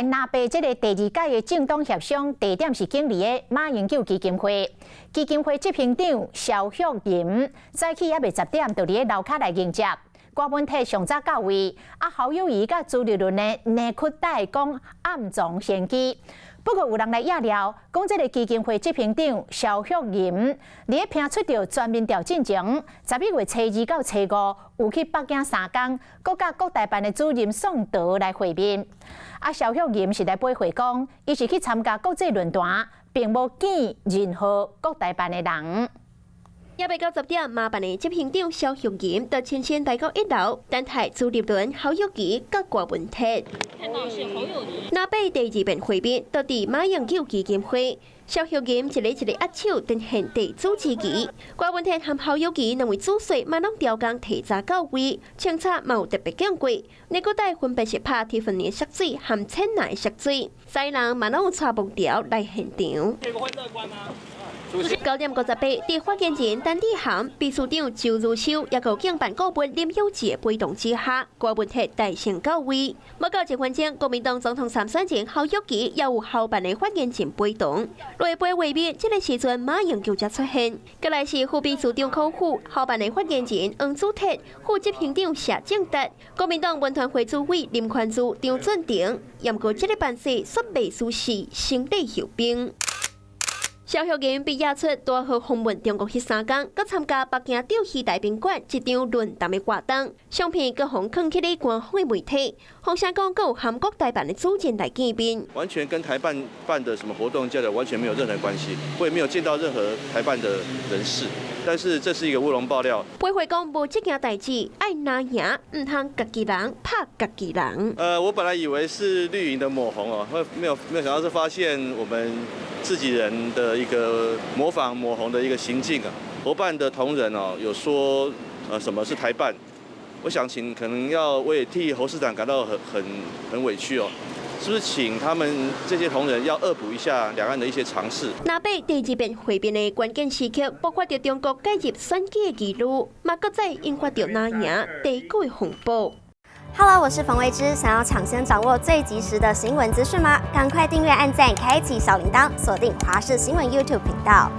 來拿白這个第二屆的政黨協商地點是設佇馬英九基金會，基金會執行長蕭旭吟早起猶未10點，就佇咧樓跤來迎接。郭文鐵上早到位，啊侯友宜佮朱立倫呢，呢屈帶講暗藏玄機。不過有人來掖料，講這个基金會執行長蕭旭吟，佇咧評出著全民調進前，11月初二到初五有去北京3工，閣佮國台辦的主任宋濤來會面。啊，蕭旭吟是來回會講，伊是去參加國際論壇，並無見任何國台辦的人。猶未到10點，馬辦的執行長蕭旭吟就親身來到一樓，等待朱立倫、侯友宜佮郭文鐵。看到是侯友宜。藍白第二遍會面，就佇馬英九基金會。蕭旭吟一个一个握手，呈現地主之誼。郭文鐵和侯友宜兩位主帥嘛攏調工提早到位，清茶嘛有特別敬過。內閣帶分別是拍鐵粉的色水和淺藍色水，三人嘛攏有帶幕僚來現場。這個會樂觀嗎？9點58，佇發言人陳志涵、秘書長周如修，抑閣經辦顧問林有志陪同之下，郭文鐵帶先到位。無到一分鐘，國民黨總統參選人侯友宜也有侯辦的發言人陪同。內杯會面，這個時陣馬英九才出現。過來是副秘書長柯富，侯辦的發言人黃祖鐵，副執行長謝正達，國民黨文團會主委林寬珠、張俊廷。毋過這个辦事煞袂輸是先禮後兵。蕭旭吟被押出大號訪問中國彼3工，閣參加北京釣魚台賓館一場論壇的活動，相片閣予囥去咧官方的媒體，風聲講閣有韓國台辦的主任來見面。完全跟台辦辦的什麼活動交流完全沒有任何關係，我也沒有見到任何台辦的人士。但是這是一個烏龍爆料。陪會講無這件代誌，愛哪贏，毋通家己人拍家己人。我本來以為是綠營的抹紅哦，沒有想到是發現我們自己人的一個模仿抹紅的一個行徑啊。國辦的同仁哦，有說什麼是台辦，我想請可能要我也替侯市長感到很委屈哦。是不是請他們這些同仁要惡補一下兩岸的一些常識？藍白第二遍會面的關鍵時刻，包括著中國介入選舉的疑慮，嘛閣再引發著藍營地區風波。 Hello，我是馮慧芝，想要搶先掌握最及時的新聞資訊嗎？趕快訂閱、按讚、開啟小鈴鐺，鎖定華視新聞 YouTube 頻道。